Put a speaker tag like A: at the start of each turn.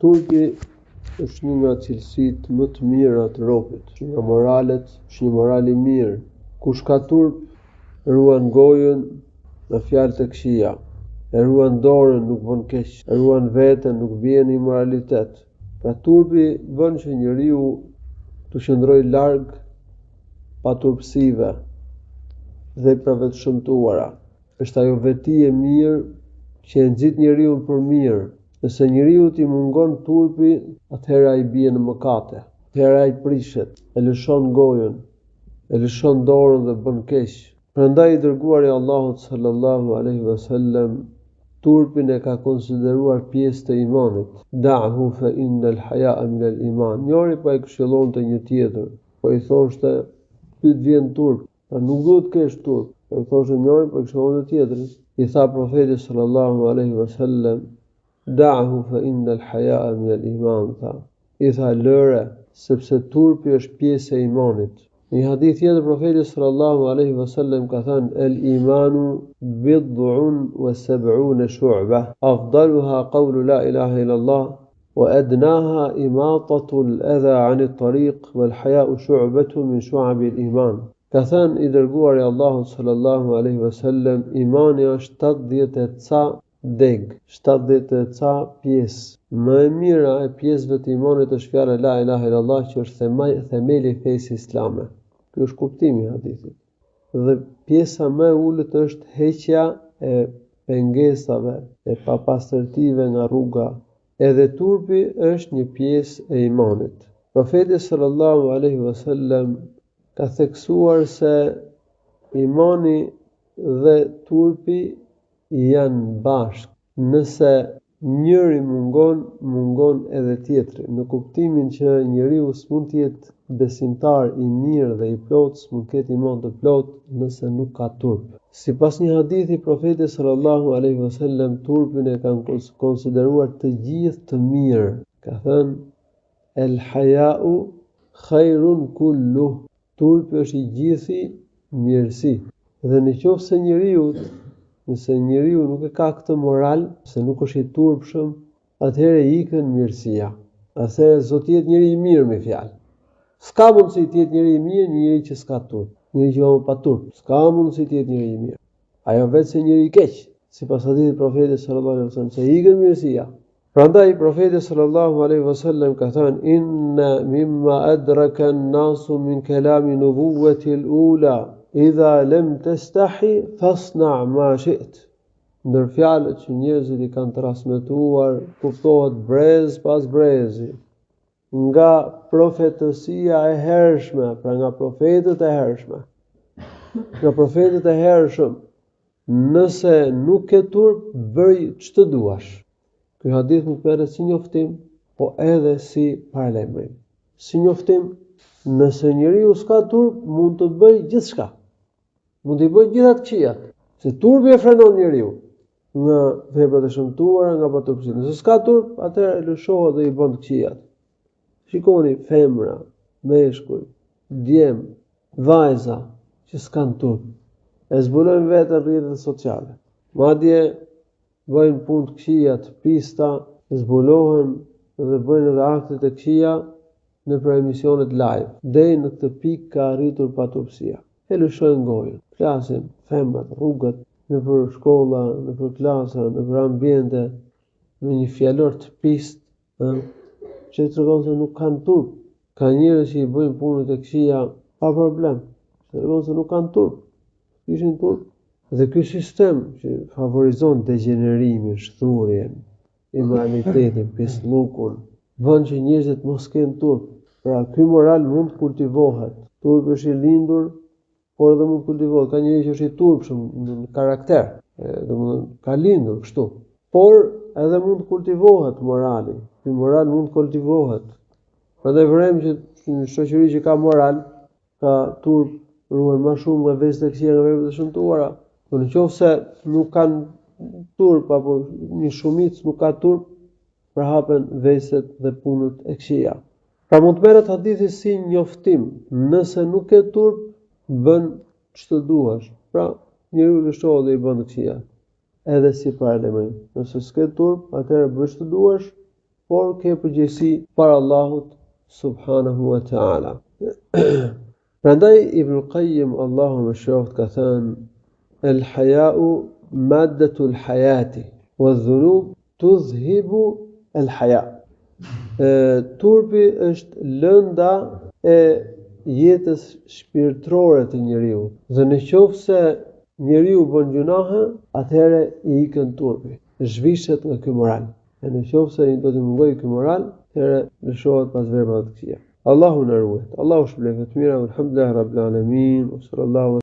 A: Turpi është një nga cilësitë më të mira të robit, është një nga moralet, është një moral i mirë. Kush ka turp, ruan gojën nga fjalët e këqija, e ruan dorën, nuk bën keq, e ruan veten, nuk bie në imoralitet. Pra turpi bën që njeriu t'u qëndrojë larg paturpësive, veprave të shëmtuara. Është ajo veti e mirë që e nxit njeriun për mirë. Nëse njeriut i mungon turpi, atëherë ai bie në mëkate, atëherë ai prishet, e lëshon gojën, e lëshon dorën dhe bën keq. Prandaj i dërguari i Allahut sallallahu alaihi wasallam turpin e ka konsideruar pjesë të imanit. Da'hu fa inna al-haya'a min al-iman. Njëri po e këshillonte një tjetër, po i thoshte ty të vjen turp, Pra nuk duhet të kesh turp. Po i thoshte njëri, po e këshillonte tjetrin. I tha profeti sallallahu alaihi wasallam, "Da'hu fa inna al-haya'a min al-iman." Tha. I tha lëre, sepse turpi është pjesë e imanit. Në një hadith tjetër profeti sallallahu alaihi wasallam ka thënë el imanu bid'un wa sab'un shu'ba afdaluha qawlu la ilaha illa Allah wa adnaha imatatu al-adha 'an at-tariq wal haya'u shu'batun min shu'ab al-iman. Ka thënë i dërguari i Allahut sallallahu alaihi wasallam, imani është 70 e ca degë, 70 e ca pjesë. Më e mira e pjesëve të imanit është fjala la ilaha illallah që është themeli i fesë islame. Ky është kuptimi i hadithit. Dhe pjesa më e ulët është heqja e pengesave, e papastërtive nga rruga. Edhe turpi është një pjesë e imanit. Profeti sallallahu alaihi wasallam ka theksuar se imani dhe turpi janë bashkë. Nëse njëri mungon, mungon edhe tjetri, në kuptimin që njeriu s'mund të jetë besimtar i mirë dhe i plotë, s'mund të ketë iman të plotë nëse nuk ka turp. Sipas një hadithi, Profeti sallallahu alaihi wasallam turpin e ka konsideruar të gjithë të mirë. Ka thënë: El haya'u khairun kulluh. Turpi është i gjithi mirësi. Dhe në qoftë se njeriu, nëse njeriu nuk e ka këtë moral, se nuk është i turpshëm, atëherë i ikën mirësia. Atëherë s'do të jetë njeri i mirë me fjalë. S'ka mundësi të jetë njeri i mirë një njeri që s'ka turp, njeri që është pa turp. S'ka mundësi të jetë njeri i mirë. Ai veçse njeri i keq, sipas hadithit të Profetit sallallahu alaihi wasallam, se i ikën mirësia. Prandaj profeti sallallahu alaihi wasallam ka thënë inna mimma adraka an-nasu min kalami nubuwwati al-ula idha lam tastahi fasna ma shi't. Ndër fjalët që njerëzit i kanë transmetuar, kuptohet brez pas brezi, nga profetësia e hershme, pra nga profetët e hershme. Nga profetët e hershëm, Nëse nuk ke turp, bëj ç'të duash. Ky hadith mund të merret si njoftim, po edhe si paralajmërim. Si njoftim, nëse njeriu s'ka turp, mund të bëjë gjithçka. Mund t'i bëjë gjitha të këqijat, se turpi e frenon njeriun nga veprat e shëmtuara, nga paturpësitë. Nëse s'ka turp, atëherë lëshohet dhe i bën të këqijat. Shikoni femra, meshkuj, djem, vajza që s'kanë turp. E zbulojnë veten në rrjetet sociale. Madje bëjnë punë të këqija, të pista, zbulohen dhe bëjnë edhe akte të këqija nëpër emisionet live. Deri në këtë pikë ka arritur paturpësia. E lëshojnë gojën, flasin femrat, rrugët, nëpër shkolla, nëpër klasa, nëpër ambiente me një fjalor të pistë Ë, që tregon se nuk kanë turp. Ka njerëz që i bëjnë punët e këqija pa problem. Që tregon se nuk kanë turp. Kishin turp. Dhe ky sistem që favorizon degjenerimin, shthurjen, imoralitetin, pisllukun, bën që njerëzit mos kenë turp. Pra ky moral mund të kultivohet. Turpi është i lindur, por edhe mund të kultivohet. Ka njeri që është i turpshëm në karakter, domethënë ka lindur kështu. Por edhe mund të kultivohet morali. Ky moral mund të kultivohet. Prandaj vërejmë që në shoqëri që ka moral, ka turp, ruhen më shumë nga veset e këqija, nga veprat e shëmtuara. Por në qoftë se nuk kanë turp apo një shumicë nuk ka turp, përhapen veset dhe punët e këqija. Pra mund të merret hadithi si njoftim, nëse nuk ke turp, bën ç'të duash. Pra, njeriu lëshohet dhe i bën të këqija. Edhe si paralajmërim, nëse s'ke turp, atëherë bëj ç'të duash. por ke përgjegjësi para Allahut subhanahu wa taala. Prandaj Ibn Qayyim Allahu e mëshiroftë ka thënë El haya'u maddatu al hayati wa dhunub tudhhibu al haya. Turpi është lënda e jetës shpirtërore të njeriut. Dhe në qoftë se njeriu bën gjynahe, atëherë i ikën turpi, zhvishet nga ky moral. E në qoftë se do t'i mungojë ky moral, atëherë lëshohet pas veprave të këqija. Allahu na ruajt. Allahu ju shpërbleftë me të mira. Alhamdulillah rabbil alamin. Sallallahu.